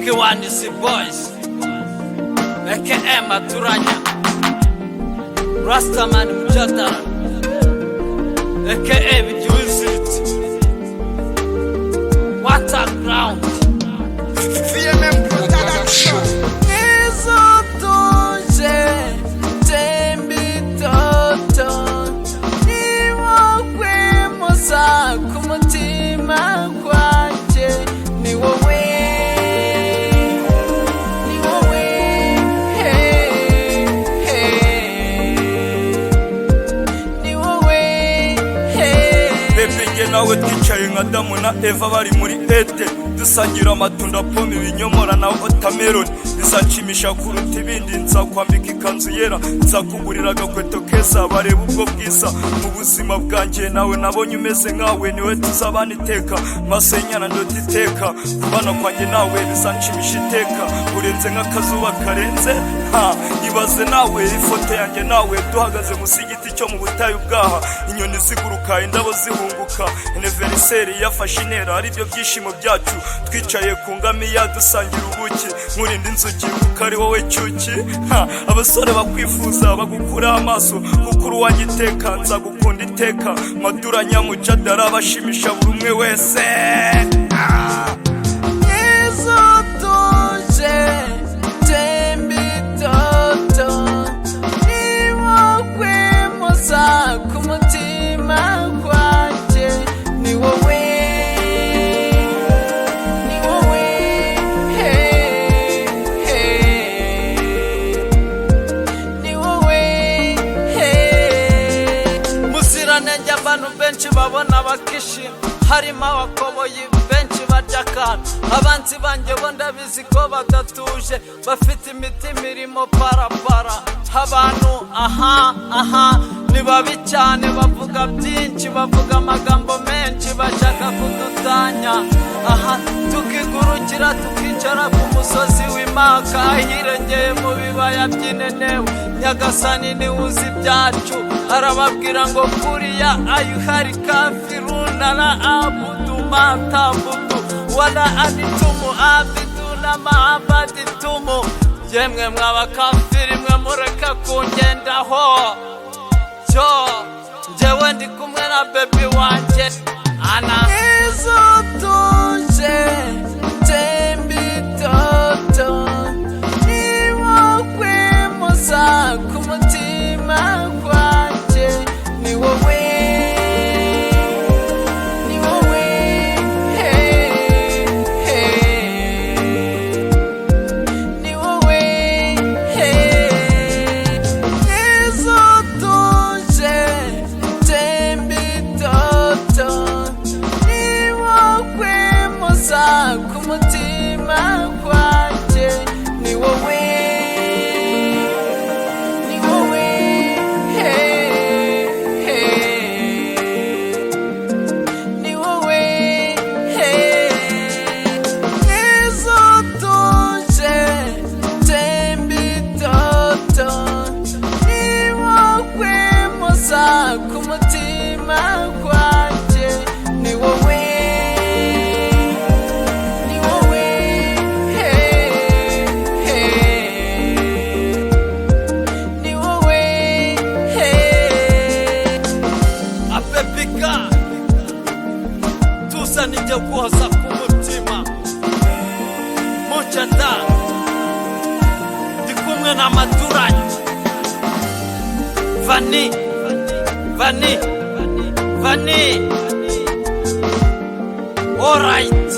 King One is Boys, aka Maturanya, Rastaman Mujadara, aka Bigiwizit. What a ground! VMM Production. Nizutuje tembitoto, ni wowe muza ku mutima gwanjye, ni wowe, ni wowe, hey, hey. Ni wowe, hey. Baby, njye nawe twicaye nka Adamu na Eva bari muri Eden, dusangira amatunda, pome, ibinyomoro na watermelon. Bizanshimisha kuruta ibindi. Nzakwambika ikanzu yera, nzakugurira agakweto keza, bareba ubwo bwiza. Mu buzima bwanjye nawe nabonye umeze nkawe, niwe tuzabana iteka. Maso y'inyana ndota iteka kubana kwanjye nawe, bizanshimisha iteka, urenze nk'akazuba karenze. Ha, ibaze nawe ifoto yanjye nawe duhagaze munsi y'igiti cyo mu butayu bwaha, inyoni ziguruka, indabo zihunguka, anniversaire yafashe intera, aribyo byishimo byacu, twicaye ku ngamiya dusangira ubuki, nkurinda inzuki kuko ari wowe cyuki. Ha, abasore bakwifuza bagukuraho amaso, kuko uri uwanjye iteka, nzagukunda iteka. Maduranya Mujadara bashimisha buri umwe wese. Ah. Nizutuje tembitoto, ni wowe muza ku mutima gwanjye, ni wowe, ni wowe, hey, hey. Ni wowe, hey. Muziranenge abantu benshi babona bakishima, harimo abakoboyi benshi barya akantu. Abanzi banjye bo ndabizi ko badatuje, bafite imitima irimo parapara. Abantu aha aha ni babi cyane, bavuga byinshi, bavuga amagambo menshi, bashaka kudutanya. Aha tukigurukira, tukicara ku musozi w'Imaka, ahirengeye mu bibaya by'inenewe. Nyagasani niwe uzi ibyacu, arababwira ngo kuriya ayuhari kafiruna la abudu matabudu wala anitumu abiduna maabaditumu. Yemwe mwabakafiri mwe, mureke kungendaho. Cyo njyewe ndi kumwe na baby wanjye ana izutuje tembitoto, ni wowe muza ku mutima gwanjye, ni wowe, ni wowe, hey, hey. Ni wowe, hey. Nizutuje tembitoto, ni wowe muza ku mutima gwanjye, ni wowe, ni wowe, hey, hey. Ni wowe, hey. Nizutuje tembitoto, ni wowe muza ku mutima gwanjye, ni wowe, ni wowe, hey, hey. Ni wowe, hey. Abebika tuzana ijya guhoza ku mutima. Mujada, ndi kumwe na Maturanye Vani Vani Vani. Alright.